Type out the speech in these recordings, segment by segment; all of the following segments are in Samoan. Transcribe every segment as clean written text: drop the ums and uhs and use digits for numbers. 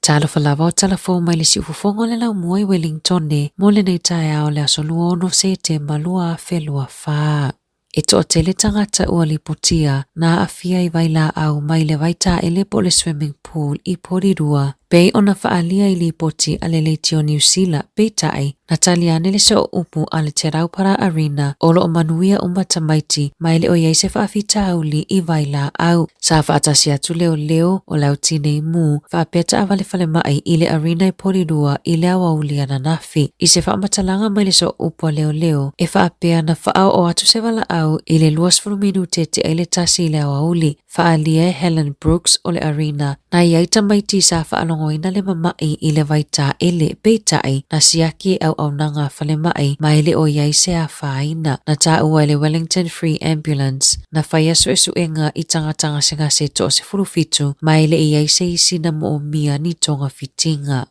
Talofa lava o tala fou mai le siufofoga o le laumua i Wellingtone mo lenei taeao o le aso 26 Setema 2024. E toatele tagata ua lipotia na aafia i vailaau mai le vaitaele po o le swimming pool i Porirua, pei ona faaalia i lipoti a le Leitio Niu Sila, peitai, na tali ane le sooupu a le Te Raupara Arena o lo o manuia uma tamaiti ma e le o i ai se faafitauli i vailaau. Sa faatasi atu leoleo o le au tinei mu faapea taavale falemai i le Arena i Porirua i le aoauli ananafi. I se faamatalaga mai le sooupu a leoleo e faapea na faaoo atu se valaau i le 20 minute tea i le 1 i le aoauli, Faaalia e Helen Brooks o le Arena, na i ai tamaiti sa faalogoina le mama'i i le vaitaele, peitai, na siaki e auaunaga a falemai ma e le o i ai se afaina. Na taua e le Wellington Free Ambulance, na faia suesuega i tagata gasegase e toa-17 ma e le i ai se isi na moomia ni togafitiga.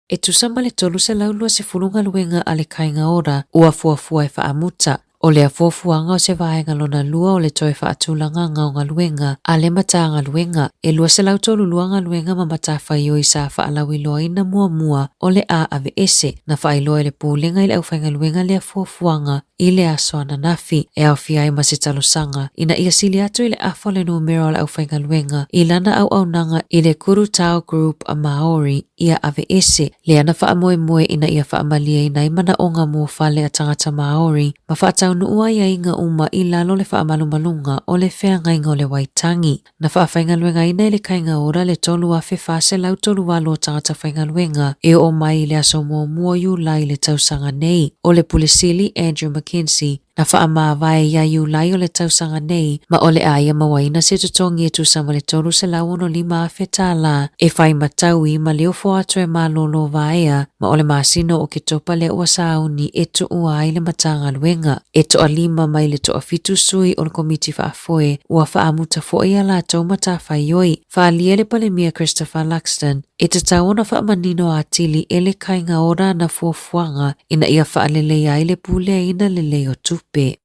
E tusa ma le 320 galuega a le Kāinga Ora ua fuafua e faamuta. O lea fuafuaga o se vaega lona lua o le toe faatulagaga o galuega a le Matagaluega. E 232 galuega ma matafaioi sa faalauiloaina muamua o le a aveese. Na faailoa e le Pulega i le aufaigaluega lea fuafuaga i le aso ananafi, e aofia ai ma se talosaga ina ia sili atu i le afa o le numera o le aufaigaluega i lana auaunaga i le Kurutao Group a Maori ia aveese, lea na faamoemoe ina ia faamalieina ai manaoga mo fale a tagata Maori ma faataunuu aiaiga uma i lalo o le faamalumaluga o le feagaiga o le Waitangi. Na faafaigaluegaina e le Kāinga Ora le 3,438 o tagata faigaluega e oo mai i le aso muamua o Iulai i le tausaga nei. O le Pule Sili, Andrew McKenzie, na faamavae ia Iulai o le tausaga nei ma o le a ia mauaina se totogi e tusa ma le $365,000 e fai ma taui ma le ofo atu e malōlō vaea ma o le masina o Oketopa lea ua sauni e tuua ai le Matagaluega. E toalima mai le toafitu sui o le Komiti Faafoe ua faamuta foi a latou matafaioi. Faaalia le Palemia Christopher Luxon, e tatau ona faamanino atili e le Kāinga Ora ana fuafuaga ina ia faaleleia ai le puleaina lelei o tupe.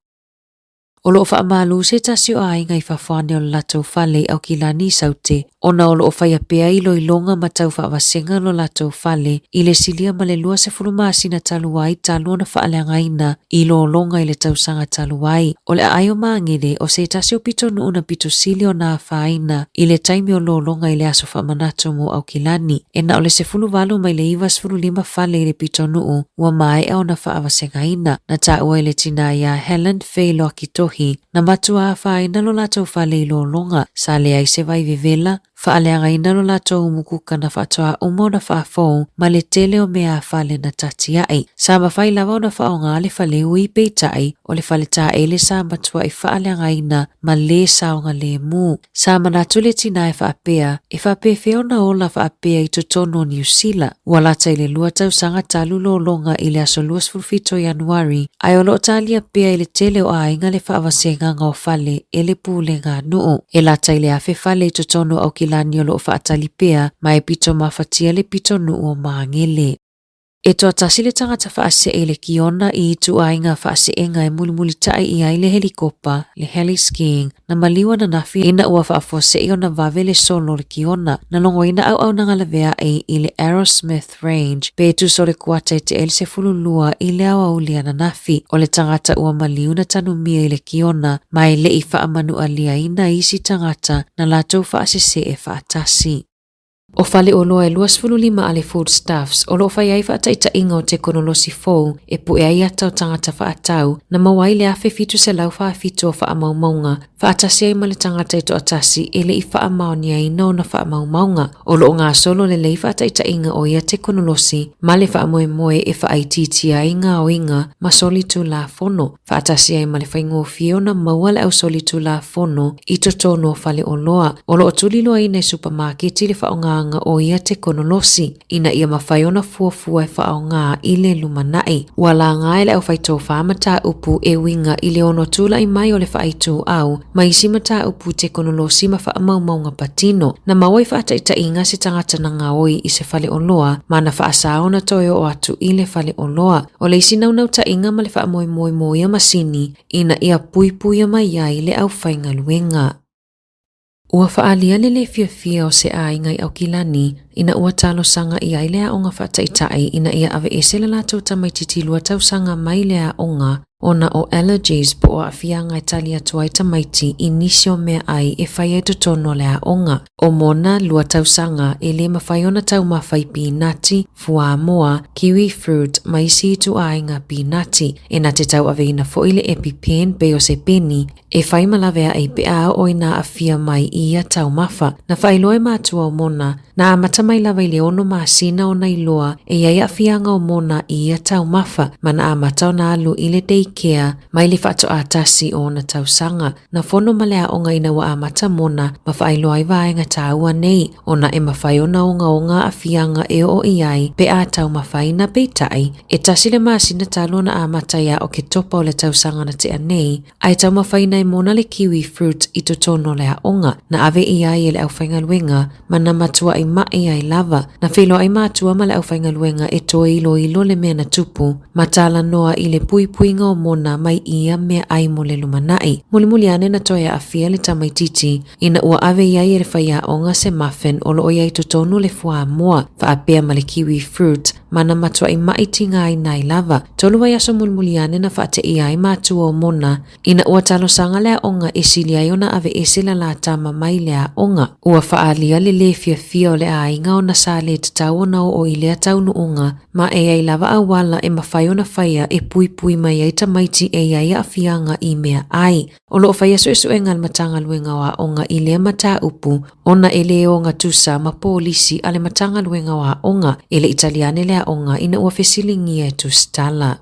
O lo o faamalu se tasi o aiga i fafo ane o le latou fale i Aukilani i Saute ona o lo o faia pea iloiloga ma tau faavasega lo latou fale i le silia ma le 20 masina talu ai talu ona faaleagaina i lologa i le tausaga talu ai. O le aai o Magele o se tasi o pitonuu na pito sili ona afaina i le taimi o lologa i le aso faamanatu mo Aukilani. E na o le 18 mai le 95 fale i le pitonuu ua maea ona faavasegaina. Na taua e le tinā iā Helen Fay Loakitohi, na matua afaina lo latou fale i lologa, sa leai se vai vevela, faaleagaina lo latou umu kuka na faatoa uma ona faafou ma le tele o mea a fale na tatia'i. Sa mafai lava ona faaaoga le fale ui, peitai, o le fale taele sa matua'i faaleagaina ma lē saogalemu. Sa manatu le tinā e faapea, e faapefea ona ola faapea i totonu o Niu Sila. Ua lata i le lua tausaga talu lologa i le aso 27 o Ianuari, ae o lo o talia pea e le tele o aiga le faavasegaga o fale e le pulega a nuu. E lata i le 1,000 fale i totonu o Aukilani o lo o faatali pea ma e pito mafatia le pitonuu o Magele. E toatasi le tagata faasee i le kiona i ituaiga faaseega e mulimulitai i ai le helikopa, le heli-skiing, na maliu ananafi ina ua faafuasei ona vave le solo o le kiona. Na logoina auaunaga laveai i le Arrowsmith Range pe tusa o le kuata e tea i le 12 i le aoauli ananafi. O le tagata ua maliu na tanumia i le kiona ma e le i faamanualiaina isi tagata na latou faasesee faatasi. O faleoloa e 25 a le Foodstuffs o lo o fai ai faataitaiga o tekonolosi fou e pue ai ata o tagata faatau na maua ai le 1,747 o faamaumauga faatasi ai ma le tagata e toatasi e le i faamaoniaina ona faamaumauga. O lo o gasolo lelei faataitaiga o ia tekonolosi ma le faamoemoe e faaitiitia ai gaoiga ma solitulafono faatasi ai ma le faigofie ona maua le ausolitulafono i totonu o faleoloa. O lo o tuliloaina i supamaketi le faaaogaga o ia tekonolosi ina ia mafai ona fuafua e faaaoga i le lumanai. Ua laga e le aufaitofa mataupu e uiga i le ono tulai mai o le faaituau ma isi mataupu tekonolosi ma faamaumauga patino. Na maua i faataitaiga se tagata na gaoi i se faleoloa ma na faasa ona toe oo atu i le faleoloa. O le isi naunautaiga ma le faamoemoe mo ia masini ina ia puipuia mai ai le aufaigaluega. Ua faaalia le le fiafia o se aiga i Aukilani ina ua talosaga i ai le aoga faataitai ina ia aveese le latou tamaititi lua tausaga mai le aoga ona o allergies po o aafiaga e tali atu ai tamaiti i nisi o meaai e fai ai totonu o le aoga. O Mona, lua tausaga, e le mafai ona taumafa i pinati, fuamoa, kiwi fruit ma isi ituaiga pinati. E na te tauaveina foi le EpiPen pei o se peni e fai ma laveai pe a oo ina aafia mai i ia taumafa. Na faailoa e matua o Mona, na amata mai lava i le ono masina ona iloa e i ai aafiaga o Mona i ia taumafa ma na amata ona alu i le daycare mai le faatoa tasi o ona tausaga. Na fono ma le aoga ina ua amata Mona ma faailoa ai vaega taua nei ona e mafai ona ogaoga aafiaga e oo i ai pe a taumafaina peitai e tasi le masina talu ona amata ia Oketopa o le tausaga na tea nei ae taumafaina e Mona le kiwi fruit i totonu o le aoga na ave i ai e le aufaigaluega ma na matuai maʻi ai lava. Na feiloai matua ma le aufaigaluega e toe iloilo le mea na tupu, ma talanoa i le puipuiga o Mona mai i ia meaai mo le lumanai. Mulimuli ane na toe aafia le tamaititi ina ua ave i ai e le faiaoga se muffin o lo o i ai totonu le fuamoa faapea ma le kiwi fruit ma na matuai maʻi tigaina ai lava. Tolu vaiaso mulimuli ane na faateia ai matua o Mona Ina ua talosaga le aoga e sili ai ona aveese le la tama mai le aoga, ua faaalia le lē fiafia o le aiga ona sa lē tatau ona oo i lea taunuuga, ma e ai lava auala e mafai ona faia e puipui mai ai tamaiti e i ai aafiaga i meaai. O lo o faia suesuega a le Matagaluega o Aoga i lea mataupu ona e lē ogatusa ma polisi a le Matagaluega o Aoga. E le i tali ane le aoga ina ua fesiligia e tusitala.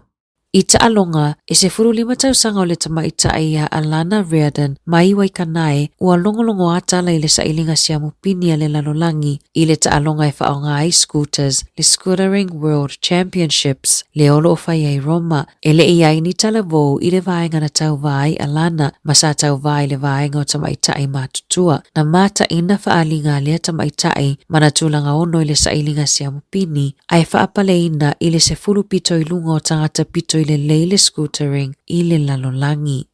I taaloga, e 15 tausaga o le tamaitai ia Alana Reardon mai Waikanae ua logologo tala i le sailiga siamupini a le lalolagi i le taaloga e faaaoga ai scooters, le Scootering World Championships, lea o lo o fai ai Roma. E le i ai ni talavou i le vaega na tauva ai Alana ma sa tauva i le vaega o tamaitai matutua. Na mataina faaaliga a lea tamaitai ma na tulaga ono i le sailiga siamupini ae faapaleina i le 10 pito i luga o tagata pito i lelei le scootering i le lalolagi.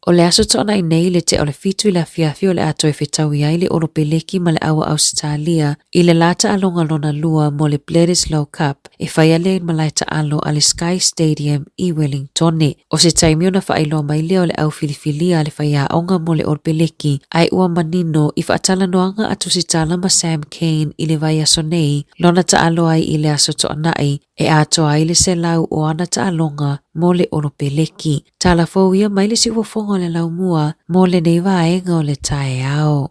O le aso Toonai nei i le tea o le 7 i le afiafi o le a toe fetaui ai le Olopeleki ma le Aua Ausetalia i le la taaloga lona lua mo le Bledisloe Cup e faia lea i le malae taalo a le Sky Stadium i Wellingtone. O se taimi ona faailoa mai lea o le au filifilia a le faiaoga mo le Olopeleki ae ua manino i faatalanoaga a Tusitala ma Sam Cane i le vaiaso nei lona taalo ai i le aso Toonai e atoa ai le 100 o ana taaloga mo le Olopeleki. Tala fou ia mai le siufofoga o le laumua mo lenei vaega o le taeao.